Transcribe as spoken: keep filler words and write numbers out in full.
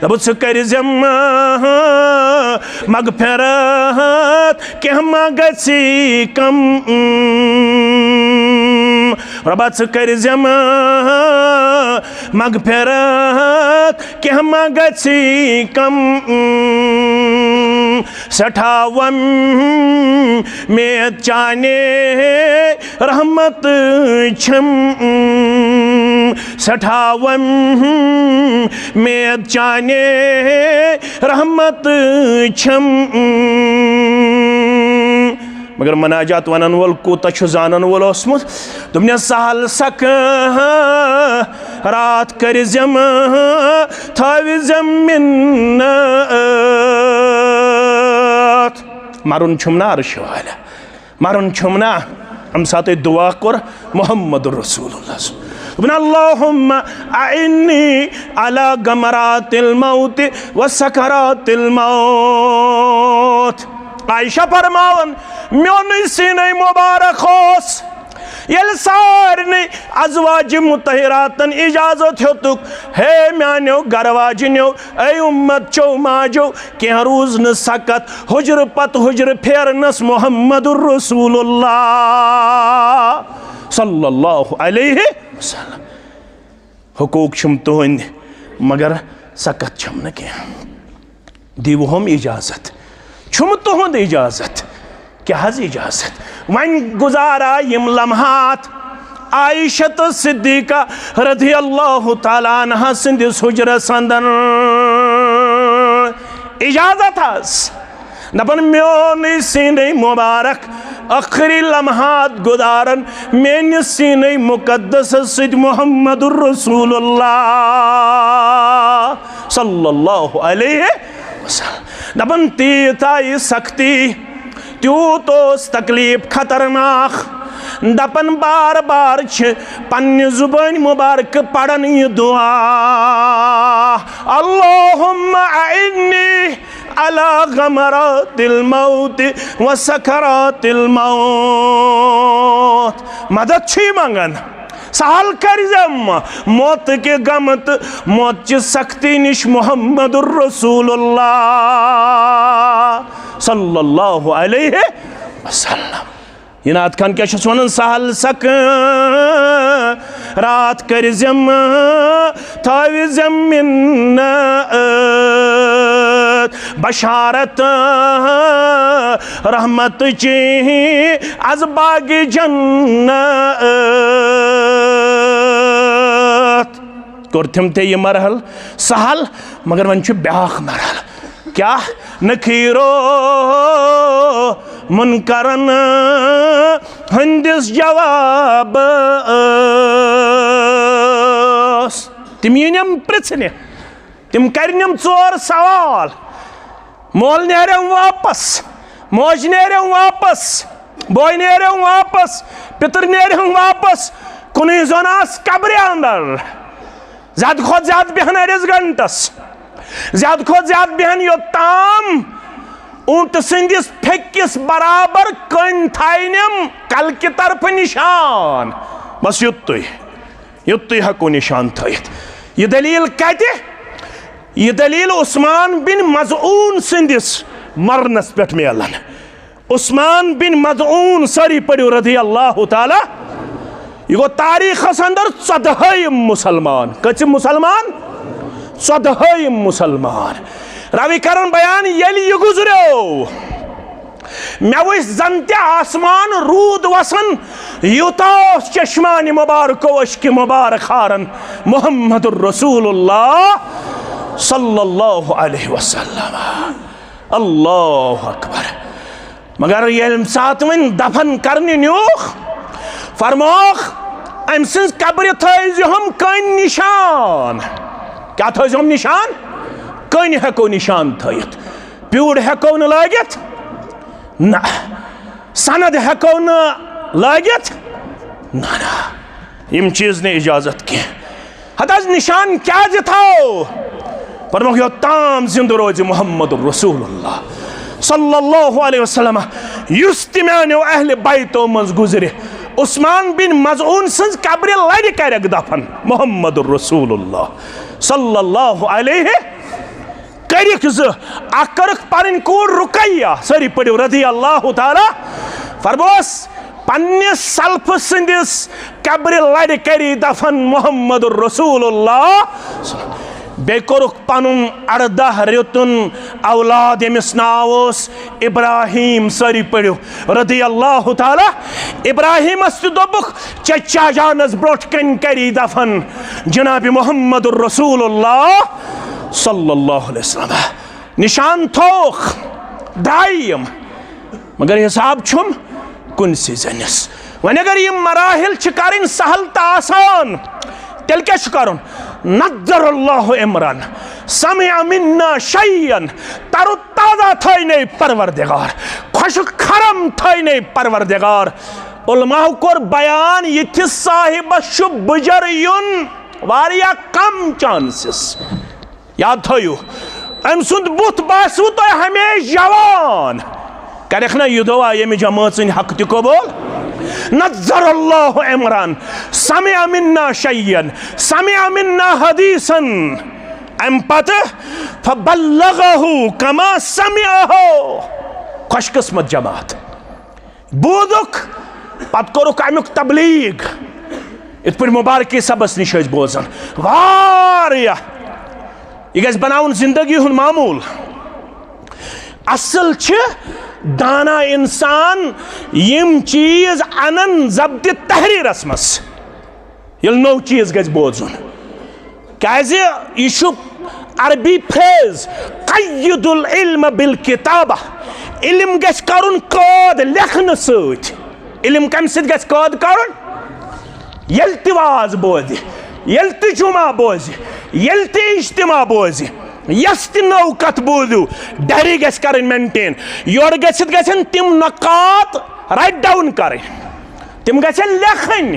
دَپُس، ژٕ کٔرۍ زٮ۪م مغفرت، کینٛہہ ما گژھی کم؟ رۄبا، ژٕ کٔرۍ زٮ۪م مغفرت، کینٛہہ ما گژھی کم؟ سٮ۪ٹھاہ وۄمید چانے رحمت چھم، سٮ۪ٹھاہ وۄمید چانے رحمت چھم۔ مگر مناجات ونن وول کوٗتاہ چھُ زانن وول اوسمُت؟ دوٚپنس، سہل سکھ راتھ کٔرۍ زٮ۪م، تھٲوۍ زٮ۪م منت۔ مرُن چھُم نا عرشہِ والیا، مرُن چھُم نا۔ امہِ ساتہٕ دعا کوٚر محمد رسول اللہ صلی اللہ علیہ وسلم۔ دوٚپُن، اللہم اعنی علی غمرات الموت و سکرات الموت۔ عائشہ فرماوان، میونُے سیٖنے مبارک اوس، ییٚلہِ سارنٕے ازواج مطہراتن اجازت ہیوٚتُکھ، ہے میانیو گرٕ واجنیو، اے امت چو ماجو، کینٛہہ روٗز نہٕ سکت، حجرٕ پتہٕ حجرٕ پھیرنس محمد رسول اللہ صلی اللہ علیہ وسلم۔ حقوق چھِم تُہٕنٛدۍ، مگر سکت چھِم نہٕ کینٛہہ۔ دیٖوہوم اجازت، چھُم تُہُنٛد اجازت۔ کیٛاہ حظ اجازت؟ وۄنۍ گُزارا یِم لمحات عائشہ تہٕ صدیقہ رضی اللہ تعالیٰ عنہا سٕنٛدِس حجرس اندر۔ اجازت حظ۔ دپان، میونُے سیٖنے مبارک ٲخری لمحات گُزارن میٲنِس سیٖنے مقدسس سۭتۍ محمد رسول اللہ صلی اللہ علیہ وسلم۔ دپان، تیٖژ آیہِ سختی، تیوٗت اوس تکلیف خطرناک۔ دپان، بار بار چھِ پننہِ زبٲنۍ مبارکہٕ پران یہِ دعا، اللہم اعنی علی غمرات الموت و سکرات الموت۔ مدد چھُے منگان، سہل کٔرۍ زٮ۪م موت کہِ غمہٕ تہٕ موت چہِ سختی نِش محمد رسول اللہ صلی اللہ علیہ وسلم۔ یہِ نعت خان کیٛاہ چھُس وَنان؟ سہل سکھ راتھ کٔرۍ زٮ۪م، تھٲوۍ زٮ۪م منت، بشارت رحمت چی از باغ جنت۔ کوٚر تِم تہِ یہِ مرحل سہل، مگر وۄنۍ چھُ بیٛاکھ مرحل۔ کیٛاہ؟ نکیرو منکرن ہٕنٛدِس جوابس۔ تِم یِنٮ۪م پرٛژھنہِ، تِم کرنٮ۪م ژور سوال۔ مول نیرٮ۪م واپس، موج نیرٮ۪م واپس، بوے نیرٮ۪م واپس، پِتٕر نیرٮ۪م واپس۔ کُنُے زوٚن آس قبرِ اندر۔ زیادٕ کھۄتہٕ زیادٕ بیہن أڑِس گنٹس، زیادٕ کھۄتہٕ زیادٕ بیہن یوٚتام اوٗنٹہٕ سٕنٛدِس پھیٚکِس برابر کٔنۍ تھاینٮ۪م کلکہِ طرفہٕ نشان۔ بس یُتُے، یُتُے ہٮ۪کو نشان تھٲیِتھ۔ یہِ دٔلیٖل کتہِ؟ یہِ دٔلیٖل عثمان بن مظعون سٕنٛدِس مرنس پٮ۪ٹھ میلان۔ عثمان بن مظعون، سٲری پٔرِو رضی اللہ تعالیٰ، یہِ گوٚو تاریخس اندر ژۄدہٲیِم مسلمان۔ کٔژِم مسلمان؟ ژۄدہٲیِم مسلمان۔ راوی کرن بیان، ییٚلہِ یہِ گُزریو، مےٚ وٕچھ زن تہِ آسمان روٗد وسان، یوٗتاہ اوس چشمانہِ مبارکو اشکہِ مبارک ہاران محمد رسول اللہ صلی اللہ علیہ وسلم۔ اللہ اکبر۔ مگر ییٚمہِ ساتہٕ وۄنۍ دفن کرنہِ نیوٗکھ، فرموکھ، أمۍ سٕنٛز قبرِ تھٲیزِہوم کٔنۍ نشان۔ کیٛاہ تھٲیزِہوم نشان؟ کٔنۍ ہٮ۪کو نشان تھٲیِتھ، پیوٗر ہٮ۪کو نہٕ لٲگِتھ، نہ، سند ہٮ۪کو نہٕ لٲگِتھ، نہ، نہ، یِم چیٖز نہٕ اجازت کینٛہہ۔ ہتہٕ حظ نشان کیٛازِ تھاوو؟ فرموکھ، یوٚتام زِندٕ روزِ محمد رسول اللہ صلی اللہ علیہ وسلم، یُس تہِ میانیو اہلِ بیتو منٛز گُزرِ، عثمان بن مظعون سٕنٛز قبرِ لرِ کرٮ۪کھ دفن محمد رسول اللہ صلی اللہ علیہ کٔرِکھ زٕ، اکھ کٔرٕکھ پنٕنۍ کوٗر رقیہ، سٲری پٔرِو، رضی اللہ تعالیٰ، فرموس، پننِس سلفہٕ سٕنٛدِس قبرِ لرِ کٔری دفن محمد رسول اللہ۔ بیٚیہِ کوٚرُکھ پنُن ارداہ رٮ۪تُن اولاد، ییٚمِس ناو اوس ابراہیم، سٲری پٔرِو، رضی اللہ تعالیٰ۔ ابراہیمس تہِ دوٚپُکھ، چچا جانس برونٛٹھ کنہِ کری دفن جناب محمد رسول اللہ صلی اللہ علیہ وسلم۔ نشان تھووُکھ، درٛاے یِم، مگر حساب چھُم کُنسٕے زٔنِس۔ وۄنۍ اگر یِم مراحل چھِ کرٕنۍ سہل تہٕ آسان، تیٚلہِ کیٛاہ چھُ کرُن؟ نظر اللہ عمران سمع منا شیئا، تر و تازہ تھٲینَے پروردگار، خۄشک خرم تھٲینَے پروردگار۔ علماء کوٚر بیان، یِتھِس صاحبس چھُ بُجر یُن واریاہ کم چانسز۔ یاد تھٲیِو، أمۍ سُنٛد بُتھ باسِوٕ تۄہہِ ہمیشہِ جوان۔ کَرٮ۪کھ نا یہِ دعا ییٚمہِ جمٲژ سٕنٛدِ حق تہِ قبول؟ نظر اللہ عمران سمع منا شیئا، سمع منا حدیثا۔ اَمہِ پتہٕ فبلغہ کما سمعہ۔ خۄش قسمت جماعت۔ بوٗزُکھ، پتہٕ کوٚرُکھ اَمیُک تبلیغ۔ یِتھ پٲٹھۍ مبارکی صٲبس نِش ٲسۍ بوزان واریاہ۔ یہِ گژھِ بناوُن زندگی ہُنٛد معموٗل۔ اصل چھِ دانا انسان یِم چیٖز انن ضبط تحریرس منٛز۔ ییٚلہِ نوٚو چیٖز گژھِ بوزُن، کیازِ یہِ چھُ عربی فریز، قید العلم بالکتابہ۔ علم گژھِ کرُن قٲد لیکھنہٕ سۭتۍ۔ علم کمہِ سۭتۍ گژھِ قٲد کرُن؟ ییٚلہِ تہِ واز بوزِ، ییٚلہِ تہِ جمعہ بوزِ، ییٚلہِ تہِ اجتماع بوزِ، یۄس تہِ نٔو کتھ بوٗزِو، ڈیری گژھِ کرٕنۍ مینٹین۔ یورٕ گٔژھِتھ گژھن تِم نقاط رائٹ ڈاؤن کرٕنۍ، تِم گژھن لیکھٕنۍ۔